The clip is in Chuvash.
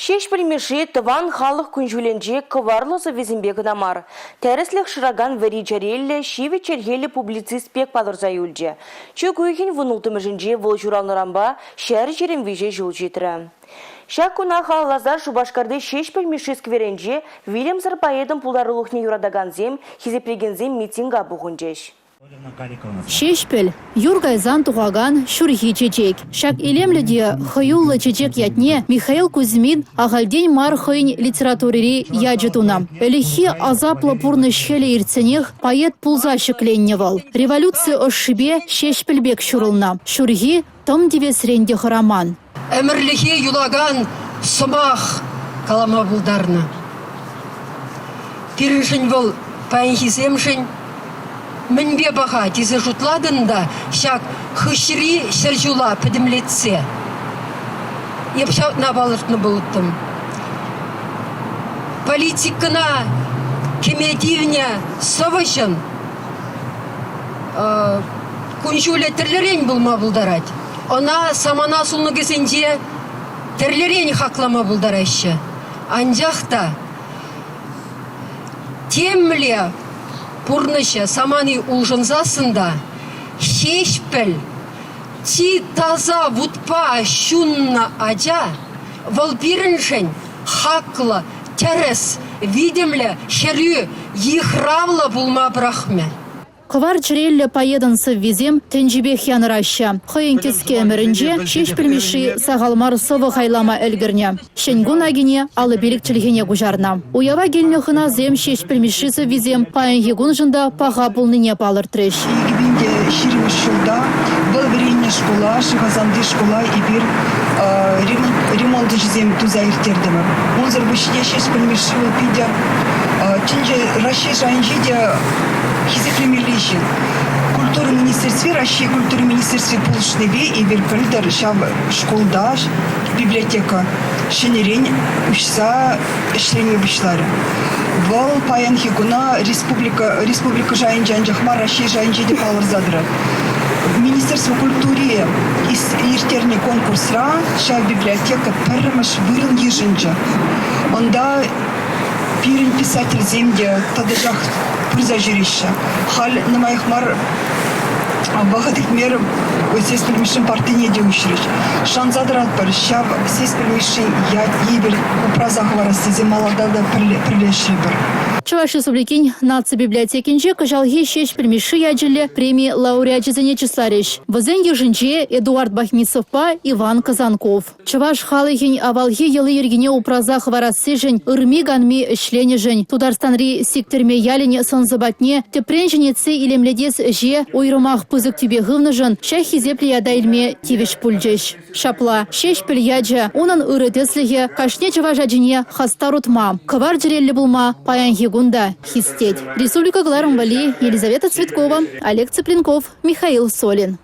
Ҫеҫпӗл Мишши тӑван халӑх кун-ҫулӗнче кӑварлӑ сӑввисемпе кӑна мар, тӗрӗслӗх шыракан вӗри чӗреллӗ, ҫивӗч чӗлхеллӗ публицист пек палӑрса юлчӗ. Чӳк уйӑхӗн вунулттӑмӗшӗнче вӑл ҫуралнӑранпа 123 ҫул ҫитрӗ. Ҫак куна халалласа Шупашкарти Ҫеҫпӗл Мишши скверӗнче вилӗмсӗр поэтӑн пултарулӑхне юратакансем, хисеплекенсем митинга пухӑнчӗҫ. Ҫеҫпӗл – юр кайсан тухакан ҫурхи чечек. Ҫак илемлӗ те хӑюллӑ чечек ятне Михаил Кузьмин ахальтен мар хӑйӗн литературӑри ячӗ тунӑ. Ӗлӗкхи асаплӑ пурнӑҫ хӗлӗ иртсенех поэт пулса ҫӗкленнӗ вӑл. Революци ӑшшипе ҫеҫпӗл пек ҫурӑлнӑ. Ҫурхи тӑм тивесрен те хӑраман. Ӗмӗрлӗхе юлакан сӑмах калама пултарнӑ. Пирӗншӗн вӑл паянхисемшӗн мӗнпе паха тесе шутлатӑн та ҫак хыҫри ҫӗрҫула пӗтӗмлетсе эп ҫакна палӑртнӑ пулӑттӑм. Политикӑна кӗме тивнӗ сӑвӑҫӑн кун-ҫулӗ тӗрлӗрен пулма пултарать. Ӑна самана сулнӑкӗсенче тӗрлӗрен хаклама пултараҫҫӗ. Анчах та темле пурнӑҫӗ, самани улшӑнсассӑн та Ҫеҫпӗл чи таса вутпа ҫуннӑ ача, вӑл пирӗншӗн хаклӑ, тӗрӗс, витӗмлӗ, хӗрӳ, йыхравлӑ пулма пӑрахмӗ. Кӑвар чӗреллӗ поэтӑн сӑввисем тӗнчипех янӑраҫҫӗ. Хӑйӗн кӗске ӗмӗрӗнче Ҫеҫпӗл Мишши сахал мар сӑвӑ хайлама ӗлкӗрнӗ. Ҫӗн кун акине 55 чӗлхене куҫарнӑ. Уява килнӗ хӑнасем Ҫеҫпӗл Мишши сӑввисем паянхи куншӑн та паха пулнине палӑртрӗҫ. 2020 ҫулта вӑл вӗреннӗ шкула, Шӑхасанти шкула эпир ремонт ӗҫӗсем туса ирттертӗмӗр. Унсӑр пуҫне Ҫеҫпӗл Мишши вӑл питӗ тӗнче Раҫҫей шайӗнче те хисеплемелли ҫын. Культура министерстви, Раҫҫей культура министерстви пулӑшнипе эпир пӗлтӗр ҫав шкулта библиотека ҫӗнӗрен уҫса ӗҫлеме пуҫларӗ. Вӑл паянхи куна республика, республика шайӗнче анчах мар, Раҫҫей шайӗнче те палӑрса тӑрать. Министерство культури ирттернӗ конкурсра ҫав библиотека пӗрремӗш вырӑн йышӑнчӗ. Унта Пирӗн писательсем те тӑтӑшах пырса ҫӳреҫҫӗ. Халь нумаях мар вӑхӑт иртмерӗ Сеспель Мишшин партине те уҫрӗҫ. Шанса тӑратпӑр, ҫав Сеспель Мишшин ятне эпир упраса хӑварас тесе малалла та пӗрлешрӗпӗр. Чӑваш Республикин наци библиотекинче кӑҫалхи Ҫеҫпӗл Мишши ячӗллӗ преми лауреачӗсене чысларӗҫ. Вӗсен йышӗнче Эдуард Бахмисовпа Иван Казанков. Чӑваш халӑхӗн авалхи йӑли-йӗркине упраса хӑварассишӗн ырми-канми ӗҫленӗшӗн Тутарстанри Сиктӗрме ялӗн сӑн-сӑпатне тӗпрен ҫӗнетсе илемлетес ӗҫе уйрӑмах пысӑк тӳпе хывнӑшӑн ҫак хисеплӗ ята илме тивӗҫ пулчӗҫ. Ҫапла, Ҫеҫпӗл ячӗ, унӑн ырӑ тӗслӗхӗ кашни чӑваш ачине хастар утма, кӑвар чӗреллӗ пулма паянхи кун та хистет. Республика кӑларӑм валли Елизавета Цветкова, Олег Цыпленков, Михаил Солин.